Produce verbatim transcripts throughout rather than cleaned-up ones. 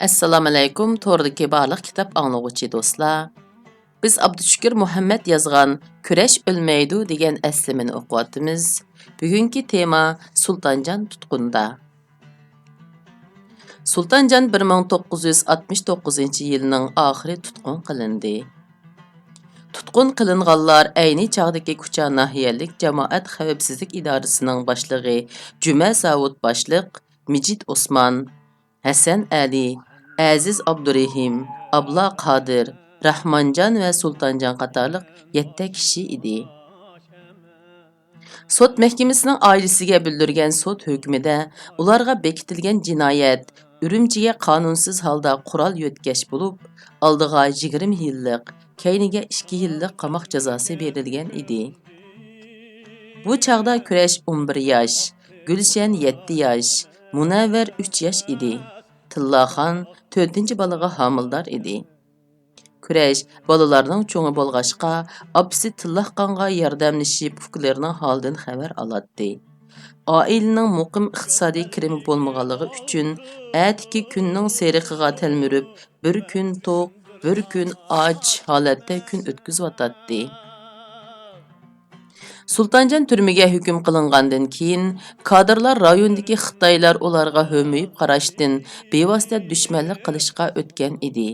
ئەسسالامۇئەلەيكۇم، توردىكى بارلىق كىتاب ئاڭلىغۇچى دوستلار. بىز ئابدۇشۈكۈر مۇھەممەد يازغان كۈرەش ئۆلمەيدۇ دېگەن ئەسلىمىنى ئوقۇۋاتىمىز. بۈگۈنكى تېما سۇلتانجان تۇتقۇندا. سۇلتانجان بىر مىڭ توققۇز يۈز ئاتمىش توققۇزىنچى يىلنىڭ ئاخىرى تۇتقۇن قىلىندى. تۇتقۇن قىلىنغانلار ئەينى چاغدىكى كۇچا ناھىيەلىك جامائەت خەۋپسىزلىك ئىدارىسىنىڭ باشلىقى جۈمە ساۋۇت باشلىق، مىجىت ئوسمان، ھەسەن ئەلى، ئەزىز ئابدۇرېھىم، ئابلا قادىر، راھمانجان ۋە سۇلتانجان قاتارلىق يەتتە كىشى ئىدى. سوت مەھكىمىسىنىڭ ئائىلىسىگە بىلدۈرگەن سوت ھۆكمىدە ئۇلارغا بېكىتىلگەن جىنايەت ئۈرۈمچىگە قانۇنسىز ھالدا قورال يۆتكەش بولۇپ، ئالدىغا يىگىرمە يىللىق، كەينىگە ئىككى يىللىق قاماق جازاسى بېرىلگەن ئىدى. بۇ چاغدا كۈرەش ئون بىر ياش، گۈلشەن يەتتە ياش، مۇنەۋۋەر ئۈچ ياش ئىدى. تىللاخان تۆتىنچى بالىغا ھامىلىدار ئىدى. كۈرەش بالىلارنىڭ چوڭى بولغاچقا، ئاپىسى تىللاخانغا ياردەملىشىپ، ئۇكىلىرىنىڭ ھالىدىن خەۋەر ئالاتتى. ئائىلىنىڭ مۇقىم ئىقتىسادىي كىرىمى بولمىغانلىقى ئۈچۈن، ئەتىكى كۈننىڭ سېرىقىغا تەلمۈرۈپ، بىر كۈن توق، بىر كۈن ئاچ ھالەتتە كۈن ئۆتكۈزۈۋاتاتتى. سۇلتانجان تۈرمىگە ھۆكۈم قىلىنغاندىن كېيىن، كادىرلار رايونىدىكى خىتايلار ئۇلارغا ھۆمۈيۈپ قاراشتىن، بىۋاسىتە دۈشمەنلىك قىلىشقا ئۆتكەن ئىدى.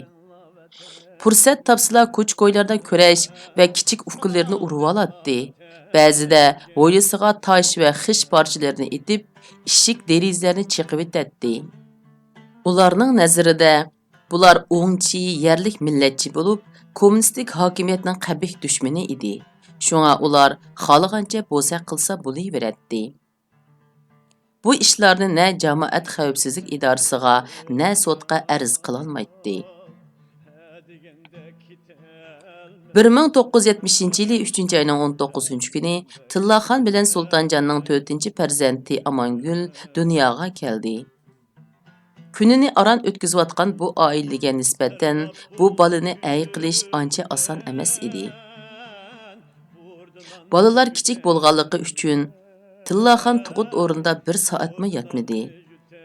پۇرسەت تاپسىلا، كوچا-كويلاردا كۈرەش ۋە كىچىك ئۇكىلىرىنى ئۇرۇۋالاتتى. بەزىدە ھويلىسىغا تاش ۋە خىش پارچىلىرىنى ئېتىپ، ئىشىك-دېرىزىلەرنى چېقىۋېتەتتى. ئۇلارنىڭ نەزىرىدە، بۇلار ئوڭچى، يەرلىك مىللەتچى بولۇپ، كوممۇنىستىك ھاكىمىيەتنىڭ قەبىھ دۈشمىنى ئىدى. شۇڭا ئۇلار خالىغانچە بوزەك قىلسا بولۇۋېرەتتى. بۇ ئىشلارنى نە جامائەت خەۋپسىزلىك ئىدارىسىغا، نە سوتقا ئەرز قىلالمايتتى. بىر مىڭ توققۇز يۈز يەتمىشىنچى يىلى ئۈچىنچى ئاينىڭ ئون توققۇزىنچى كۈنى تىللاخان بىلەن سۇلتانجاننىڭ تۆتىنچى پەرزەنتى ئامانگۈل دۇنياغا كەلدى. كۈنىنى ئاران ئۆتكۈزۈۋاتقان بۇ ئائىلىگە نىسبەتەن بۇ بالىنى ئەي قىلىش ئانچە ئاسان ئەمەس ئىدى. بالىلار كىچىك بولغانلىقى ئۈچۈن، تىللاخان تۇغۇت ئورنىدا بىر سائەتمۇ ياتمىدى.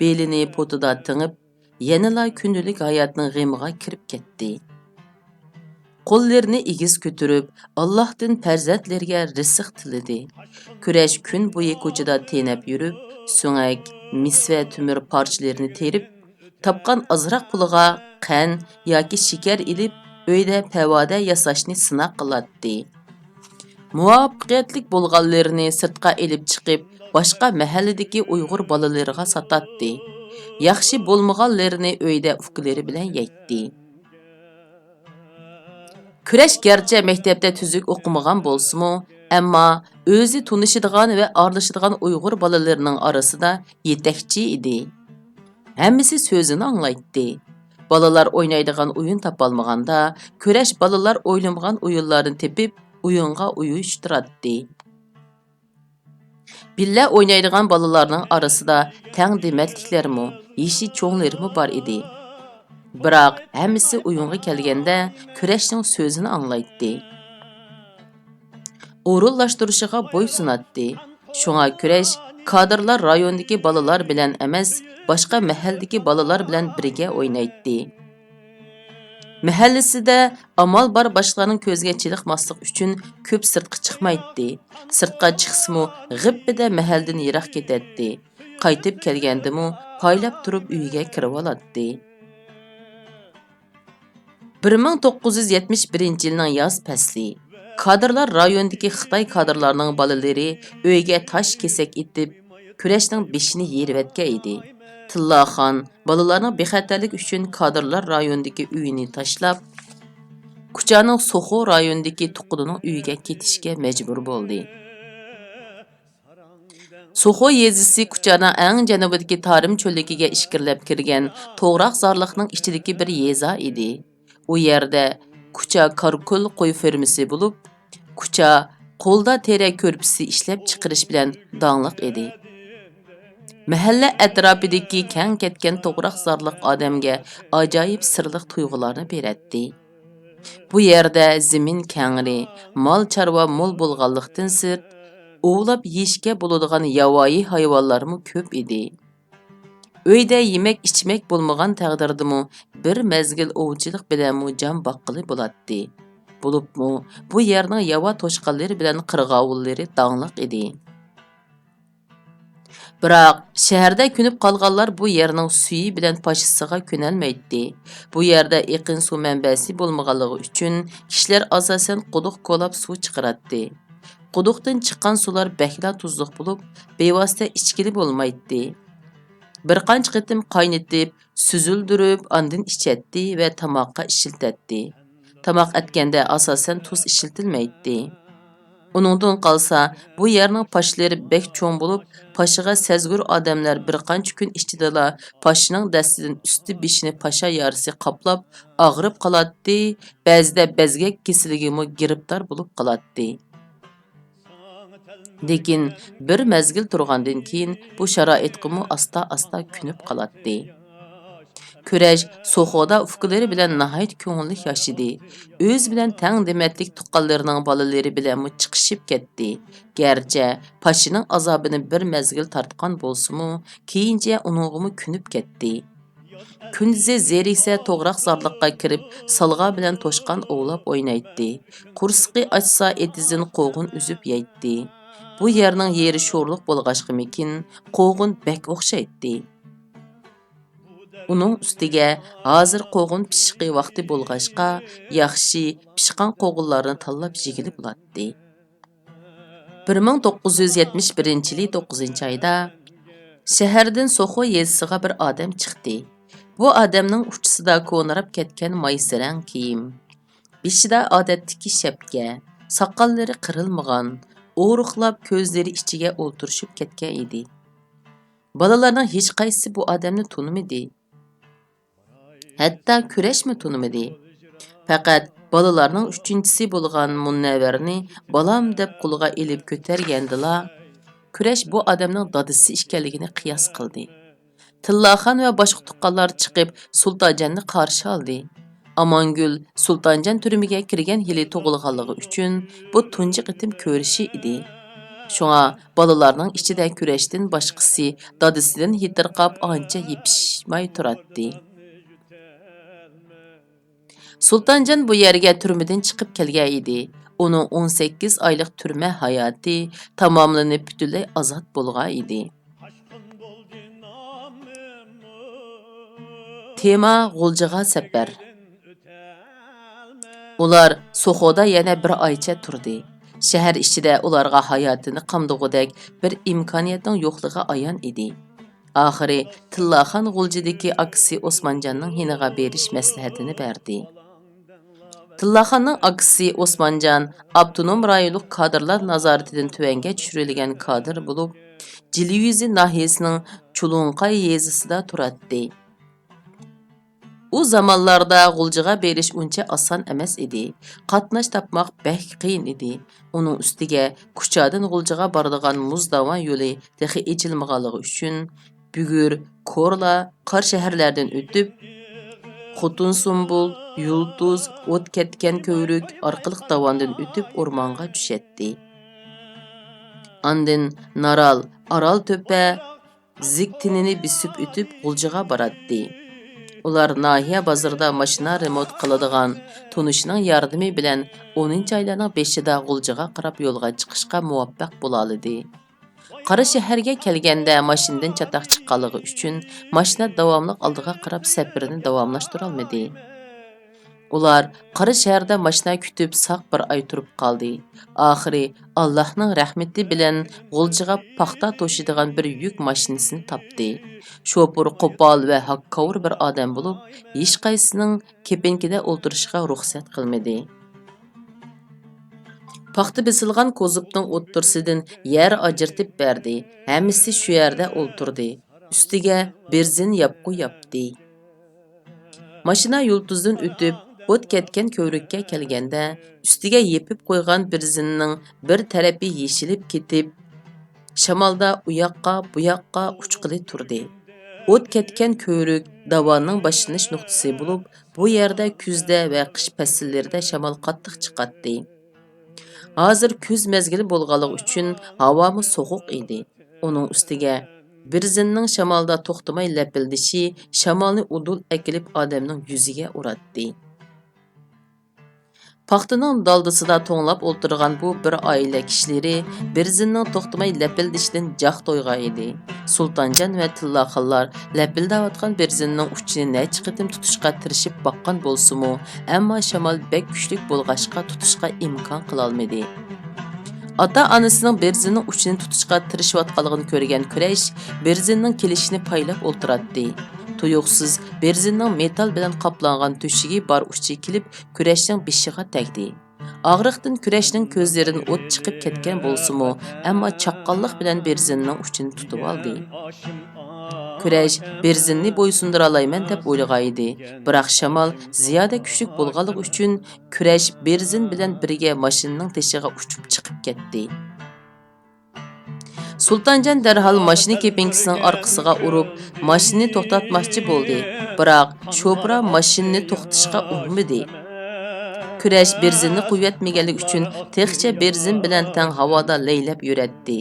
بېلىنى پوتىدا تېڭىپ، يەنىلا كۈندىلىك ھاياتنىڭ غېمىغا كىرىپ كەتتى. قوللىرىنى ئېگىز كۆتۈرۈپ، ئاللاھتىن پەرزەنتلىرىگە رىزىق تىلىدى. كۈرەش كۈن بويى كوچىدا تېنەپ يۈرۈپ، سۆڭەك، مىسۋە تۆمۈر پارچىلىرىنى تېرىپ، تاپقان ئازراق پۇلىغا قەنت ياكى شېكەر ئېلىپ، ئۆيدە پەۋەدە ياساشنى سىناق قىلاتتى. مۇۋەپپەقىيەتلىك بولغانلىرىنى سىرتقا ئېلىپ چىقىپ، باشقا مەھەللىدىكى ئۇيغۇر بالىلىرىغا ساتاتتى. ياخشى بولمىغانلىرىنى ئۆيدە ئۇكىلىرى بىلەن يەيتتى. كۈرەش گەرچە مەكتەپتە تۈزۈك ئوقۇمىغان بولسىمۇ، ئەمما ئۆزى تونۇشىدىغان ۋە ئارىلىشىدىغان ئۇيغۇر بالىلىرىنىڭ ئارىسىدا يېتەكچى ئىدى. ھەممىسى سۆزىنى ئاڭلايتتى. بالىلار ئوينايدىغان ئويۇن تاپالمىغاندا، كۈرەش بالىلار ئوينىمىغان ئويۇنلارنى تېپىپ، ئويۇنغا ئۇيۇشتۇراتتى. بىللە ئوينايدىغان بالىلارنىڭ ئارىسىدا تەڭ دېمەتلىكلەرمۇ، يېشى چوڭلىرىمۇ بار ئىدى. بىراق ھەممىسى ئويۇنغا كەلگەندە كۈرەشنىڭ سۆزىنى ئاڭلايتتى. ئورۇنلاشتۇرۇشىغا بويسۇناتتى. شۇڭا كۈرەش كادىرلار رايونىدىكى بالىلار بىلەن ئەمەس، باشقا مەھەللىدىكى بالىلار بىلەن بىرگە ئوينايتتى. مەھەللىسىدە ئامال بار باشقىلارنىڭ كۆزىگە چېلىقماسلىق ئۈچۈن كۆپ سىرتقا چىقمايتتى. سىرتقا چىقسىمۇ غىپپىدە مەھەللىدىن يىراق كېتەتتى. قايتىپ كەلگەندىمۇ پايلاپ تۇرۇپ ئۆيىگە كىرىۋالاتتى. بىر مىڭ توققۇز يۈز يەتمىش بىرىنچى يىلنىڭ ياز پەسلى. كادىرلار رايونىدىكى خىتاي كادىرلارنىڭ بالىلىرى ئۆيگە تاش كېسەك ئېتىپ، كۈرەشنىڭ بېشىنى يېرىۋەتكەن ئىدى. تىللاخان بالىلارنىڭ بىخەتەرلىكى ئۈچۈن كادىرلار رايونىدىكى ئۆيىنى تاشلاپ، كۇچانىڭ سوخۇ رايونىدىكى تۇغقىنىنىڭ ئۆيىگە كېتىشكە مەجبۇر بولدى. سوخۇ يېزىسى كۇچانىڭ ئەڭ جەنۇبىدىكى تارىم چۆللۈكىگە ئىچكىرىلەپ كىرگەن توغراقزارلىقنىڭ ئىچىدىكى بىر يېزا ئىدى. ئۇ يەردە كۇچا كاركۆل قوي فېرمىسى بولۇپ، كۇچا قولدا تېرە كۆرپىسى ئىشلەپ چىقىرىش بىلەن داڭلىق ئىدى. مەھەللە ئەتراپىدىكى كەڭ كەتكەن توغراقزارلىق ئادەمگە ئاجايىپ سىرلىق تۇيغۇلارنى بېرەتتى. بۇ يەردە زېمىن كەڭرى، مال-چارۋا مول بولغانلىقتىن سىرت، ئوۋلاپ يېيىشكە بولىدىغان ياۋايى ھايۋانلارمۇ كۆپ ئىدى. ئۆيدە يېمەك-ئىچمەك بولمىغان تەقدىردىمۇ، بىر مەزگىل ئوۋچىلىق بىلەنمۇ جان باققىلى بولاتتى. بولۇپمۇ، بۇ يەرنىڭ ياۋا توشقانلىرى بىلەن قىرغاۋۇللىرى داڭلىق ئىدى. بىراق، شەھەردە كۆنۈپ قالغانلار بۇ يەرنىڭ سۈيى بىلەن پاشىسىغا كۆنەلمەيتتى. بۇ يەردە ئېقىن سۇ مەنبەسى بولمىغانلىقى ئۈچۈن، كىشىلەر ئاساسەن قۇدۇق كولاپ سۇ چىقىراتتى. قۇدۇقتىن چىققان سۇلار بەكلا تۇزلۇق بولۇپ، بىۋاسىتە ئىچكىلى بولمايتتى. بىر قانچە قېتىم قاينىتىپ، سۈزۈلدۈرۈپ، ئاندىن ئىچەتتى ۋە تاماققا ئىشلىتەتتى. تاماق ئەتكەندە ئاساسەن تۇز ئىشلىتىلمەيتتى. ئۇنىڭدىن قالسا، بۇ يەرنىڭ پاشىلىرى بەك چوڭ بولۇپ، پاشىغا سەزگۈر ئادەملەر بىر قانچە كۈن ئىچىدىلا پاشىنىڭ دەستىدىن ئۈستى بېشىنى پاشا يارىسى قاپلاپ، ئاغرىپ قالاتتى، بەزىدە بەزگەك كېسىلىگىمۇ گىرىپتار بولۇپ قالاتتى. لېكىن بىر مەزگىل تۇرغاندىن كېيىن، بۇ شارائىتقىمۇ ئاستا-ئاستا كۆنۈپ قالاتتى. كۈرەش سوخودا ئۇكىلىرى بىلەن ناھايىتى كۆڭۈللۈك ياشىدى. ئۆزى بىلەن تەڭ دېمەتلىك تۇغقانلىرىنىڭ بالىلىرى بىلەنمۇ چىقىشىپ كەتتى. گەرچە پاشىنىڭ ئازابىنى بىر مەزگىل تارتقان بولسىمۇ، كېيىنچە ئۇنىڭغىمۇ كۆنۈپ كەتتى. كۈندۈزى زېرىكسە توغراق زارلىققا كىرىپ، سالغا بىلەن توشقان ئوۋلاپ ئوينايتتى. قورسىقى ئاچسا ئېتىزدىن قوغۇن ئۈزۈپ يەيتتى. بۇ يەرنىڭ يېرى شورلۇق بولغاچقىمىكىن، قوغۇن بەك ئوخشايتتى. ئۇنىڭ ئۈستىگە ھازىر قوغۇن پىشىشى ۋاقتى بولغاچقا، ياخشى پىشقان قوغۇنلارنى تاللاپ يېگىلى بولاتتى. بىر مىڭ توققۇز يۈز يەتمىش بىرىنچى يىلى توققۇزىنچى ئايدا شەھەردىن سوخو يېزىسىغا بىر ئادەم چىقتى. بۇ ئادەمنىڭ ئۇچىسىدا كونىراپ كەتكەن مايسا رەڭ كىيىم، بېشىدا ئادەتتىكى شەپكە، ساقاللىرى قىرىلمىغان، ئورۇقلاپ كۆزلىرى ئىچىگە ئولتۇرۇشۇپ كەتكەن ئىدى. بالىلارنىڭ ھېچقايسىسى بۇ ئادەمنى تونۇمىدى. ھەتتا كۈرەشمۇ تونۇمىدى. پەقەت بالىلارنىڭ ئۈچىنچىسى بولغان مۇنەۋۋەرنى بالام دەپ قولىغا ئېلىپ كۆتەرگەندىلا، كۈرەش بۇ ئادەمنىڭ دادىسى ئىكەنلىكىنى قىياس قىلدى. تىللاخان ۋە باشقا تۇغقانلار چىقىپ، سۇلتانجاننى قارشى ئالدى. ئامانگۈل سۇلتانجان تۈرمىگە كىرگەن يىلى تۇغۇلغانلىقى ئۈچۈن، بۇ تۇنجى قېتىم كۆرۈشى ئىدى. شۇڭا بالىلارنىڭ ئىچىدە كۈرەشتىن باشقىسى دادىسىدىن يېتىرقاپ ئانچە يېپىشماي تۇراتتى. سۇلتانجان بۇ يەرگە تۈرمىدىن چىقىپ كەلگەن ئىدى. ئۇنىڭ ئون سەككىز ئايلىق تۈرمە ھاياتى تاماملىنىپ، پۈتۈنلەي ئازاد بولغان ئىدى. تېما: غۇلجىغا سەپەر. ئۇلار سوخودا يەنە بىر ئايچە تۇردى. شەھەر ئىچىدە ئۇلارغا ھاياتىنى قامدىغۇدەك بىر ئىمكانىيەتنىڭ يوقلۇقى ئايان ئىدى. ئاخىرى تىللاخان غۇلجىدىكى ئاكىسى ئوسمانجاننىڭ يېنىغا بېرىش مەسلىھەتىنى بەردى. تىللاخاننىڭ ئاكىسى ئوسمانجان ئاپتونوم رايونلۇق كادىرلار نازارىتىدىن تۆۋەنگە چۈشۈرۈلگەن كادىر بولۇپ، جىلى يۈزى ناھىيەسىنىڭ چۇلۇڭقاي يېزىسىدا تۇراتتى. ئۇ زامانلاردا غۇلجىغا بېرىش ئۇنچە ئاسان ئەمەس ئىدى. قاتناش تاپماق بەك قىيىن ئىدى. ئۇنىڭ ئۈستىگە كۇچادىن غۇلجىغا بارىدىغان مۇز داۋان يولى تېخى ئېچىلمىغانلىقى ئۈچۈن، بۈگۈر، كورلا، قارا شەھەرلەردىن ئۆتۈپ، خوتۇن سۇمبۇل، يۇلتۇز، ئوت كەتكەن كۆۋرۈك ئارقىلىق داۋاندىن ئۆتۈپ ئورمانغا چۈشەتتى. ئاندىن نارال، ئارال تۆپە، زىك تېنىنى بېسىپ ئۆتۈپ غۇلجىغا باراتتى. ئۇلار ناھىيە بازىرىدا ماشىنا رېمونت قىلىدىغان تونۇشىنىڭ ياردىمى بىلەن ئونىنچى ئايلارنىڭ بېشىدا غۇلجىغا قاراپ يولغا چىقىشقا مۇۋەپپەق بولالىدى. قارا شەھەرگە كەلگەندە ماشىنىدىن چاتاق چىققانلىقى ئۈچۈن ماشىنا داۋاملىق ئالدىغا قاراپ سەپىرىنى داۋاملاشتۇرالمىدى. ئۇلار قارا شەھەردە ماشىنا كۈتۈپ ساق بىر ئاي تۇرۇپ قالدى. ئاخىرى ئاللاھنىڭ رەھمىتى بىلەن غۇلجىغا پاختا توشۇيدىغان بىر يۈك ماشىنىسىنى تاپتى. شوپۇر قوپال ۋە ھاككاۋۇر بىر ئادەم بولۇپ، ھېچقايسىسىنىڭ كېپىنكىدە ئولتۇرۇشىغا رۇخسەت قىلمىدى. پاختا بېسىلغان كوزۇپنىڭ ئوتتۇرىسىدىن يەر ئاجرىتىپ بەردى. ھەممىسى شۇ يەردە ئولتۇردى. ئۈستىگە بېرزىن ياپقۇ ياپتى. ماشىنا يۇلتۇزدىن ئۆتۈپ، ئوت كەتكەن كۆۋرۈككە كەلگەندە، ئۈستىگە يېپىپ قويغان بېرزىننىڭ بىر تەرىپى يېشىلىپ كېتىپ، شامالدا ئۇياققا، بۇياققا ئۇچقىلى تۇردى. ئوت كەتكەن كۆۋرۈك داۋانىڭ باشلىنىش نۇقتىسى بولۇپ، بۇ يەردە كۈزدە ۋە قىش پەسىللىرىدە شامال قاتتىق چىقاتتى. ھازىر كۈز مەزگىلى بولغانلىقى ئۈچۈن ھاۋامۇ سوغۇق ئىدى. ئۇنىڭ ئۈستىگە بېرزىننىڭ شامالدا توختىماي لەپىلدىشى شامالنى ئۇدۇل ئەكېلىپ ئادەمنىڭ يۈزىگە ئۇراتتى. پاختىنىڭ دالدىسىدا توڭلاپ ئولتۇرغان بۇ بىر ئائىلە كىشىلىرى بېرزىننىڭ توختىماي لەپىلدىشىدىن جاق تويغان ئىدى. سۇلتانجان ۋە تىللاخانلار لەپىلدەۋاتقان بېرزىننىڭ ئۇچىنى نەچچە قېتىم تۇتۇشقا تىرىشىپ باققان بولسىمۇ، ئەمما شامال بەك كۈچلۈك بولغاچقا تۇتۇشقا ئىمكان قىلالمىدى. ئاتا-ئانىسىنىڭ بېرزىننىڭ ئۇچىنى تۇتۇشقا تىرىشىۋاتقانلىقىنى كۆرگەن كۈرەش بېرزىننىڭ كېلىشىنى پايلاپ ئولتۇراتتى. تۇيۇقسىز بېرزىننىڭ مېتال بىلەن قاپلانغان تۆشۈكى بار ئۇچى كېلىپ، كۈرەشنىڭ بېشىغا تەگدى. ئاغرىقتىن كۈرەشنىڭ كۆزلىرىدىن ئوت چىقىپ كەتكەن بولسىمۇ، ئەمما چاققانلىق بىلەن بېرزىننىىڭ ئۇچىنى تۇتۇۋالدى. كۈرەش بېرزىننى بويسۇندۇرالايمەن دەپ ئويلىغانىدى، بىراق شامال زىيادە كۈچلۈك بولغانلىقى ئۈچۈن، كۈرەش بېرزىن بىلەن بىرگە ماشىنىنىڭ تېشىغا ئۇچۇپ چىقىپ كەتتى. سۇلتانجان دەرھال ماشىنا كېپىنكىسىنىڭ ئارقىسىغا ئۇرۇپ، ماشىنىنى توختاتماقچى بولدى، بىراق شوپۇرا ماشىنىنى توختىتىشقا ئۇنىمىدى. كۈرەش بېرزىننى قويۇۋەتمىگەنلىكى ئۈچۈن تېخىچە بېرزىن بىلەن تەڭ ھاۋادا لەيلەپ يۈرەتتى.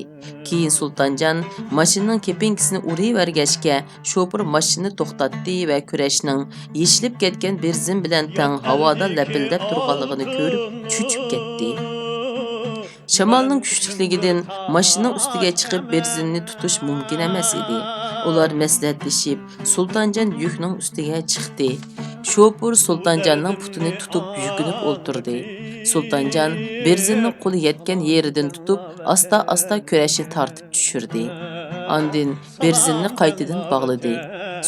كېيىن سۇلتانجان ماشىنىنىڭ كېپىنكىسىنى ئۇرۇۋەرگەچكە، شوپۇر ماشىنىنى توختاتتى ۋە كۈرەشنىڭ يېشىلىپ كەتكەن بېرزىن بىلەن تەڭ ھاۋادا لەپىلدەپ تۇرغانلىقىنى كۆرۈپ چۆچۈپ كەتتى. شامالنىڭ كۈچلۈكلۈكىدىن ماشىنىنىڭ ئۈستىگە چىقىپ بېرزىننى تۇتۇش مۇمكىن ئەمەس ئىدى. ئۇلار مەسلىھەتلىشىپ، سۇلتانجان يۈكنىڭ ئۈستىگە چىقتى. شوپۇر سۇلتانجاننىڭ پۇتىنى تۇتۇپ يۈكۈنۈپ ئولتۇردى. سۇلتانجان بېرزىننىڭ قولى يەتكەن يېرىدىن تۇتۇپ، ئاستا-ئاستا كۈرەشنى تارتىپ چۈشۈردى. ئاندىن بېرزىننى قايتىدىن باغلىدى.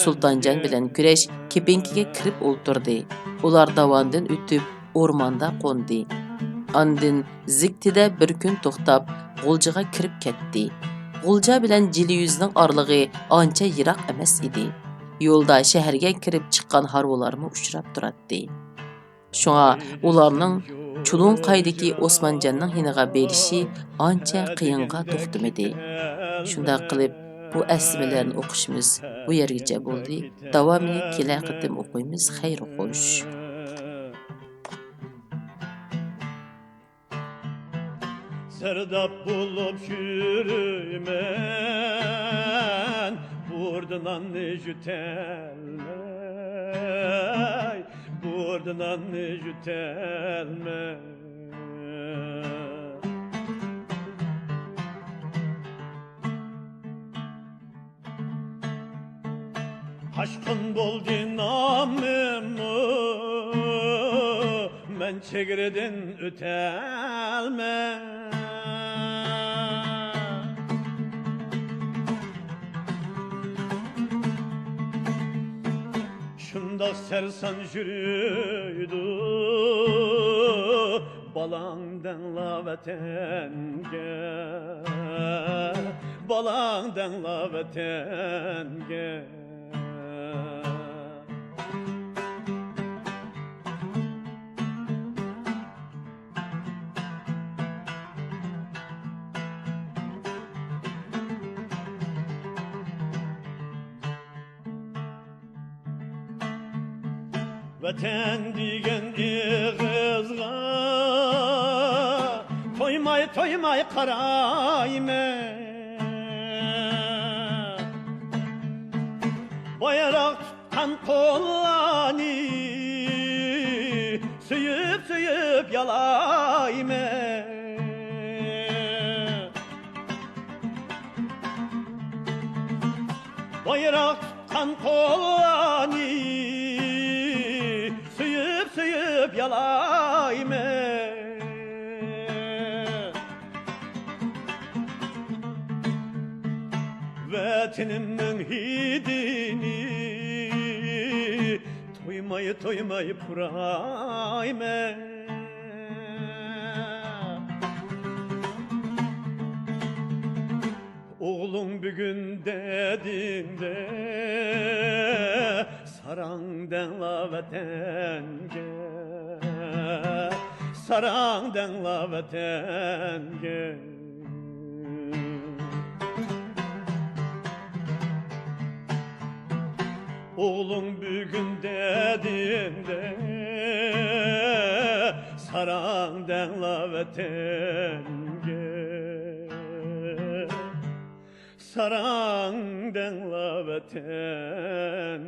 سۇلتانجان بىلەن كۈرەش كېپىنكىگە كىرىپ ئولتۇردى. ئۇلار داۋاندىن ئۆتۈپ، ئورماندا قوندى. ئاندىن زىكتىدە بىر كۈن توختاپ، غۇلجىغا كىرىپ كەتتى. غۇلجا بىلەن جىلىيۈزنىڭ ئارىلىقى ئانچە يىراق ئەمەس ئىدى. يولدا شەھەرگە كىرىپ چىققان ھارۋىلارمۇ ئۇچراپ تۇراتتى. شۇڭا ئۇلارنىڭ چۇلۇڭقايدىكى ئوسمانجاننىڭ يېنىغا بېرىشى ئانچە قىيىنغا توختىمىدى. شۇنداق قىلىپ، بۇ ئەسلىمىلەرنى ئوقۇشىمىز بۇ يەرگىچە بولدى. داۋامىنى كېلەر قېتىم ئوقۇيمىز. خەير خوش. سەردار بولۇپ يۈرىمەن، بۇردا ناننى يۇتەلمەي، بۇردا ناننى يۇتەلمەي. قاچقۇن بولدى نامىممۇ، مەن چېگرىدىن ئۆتەلمەي. شۇنداق سەرسان يۈرىدۇ بالاڭ دەڭلا ۋەتەنگە، بالاڭ دەڭلا ۋەتەنگە. ۋەتەن دېگەن ئېغىزغا تويماي، تويماي قارايمەن. بايراق تۇتقان قوللارنى سۆيۈپ، سۆيۈپ يالايمەن. بايراق تۇتقان قوللارنى سۆيۈپ، سۆيۈپ يالايمەن. ۋەتىنىمنىڭ ھىدىنى تويماي، تويماي پۇرايمەن. ئوغلۇڭ بۈگۈن دەدىڭدە، ساراڭ دەڭلا ۋەتەنگە، ساراڭ دەڭلا ۋەتەنگە. ئوغلۇڭ بۈگۈن دەدىڭدە، ساراڭ دەڭلا ۋەتەنگە. ساراڭ دەڭلا ۋەتەن.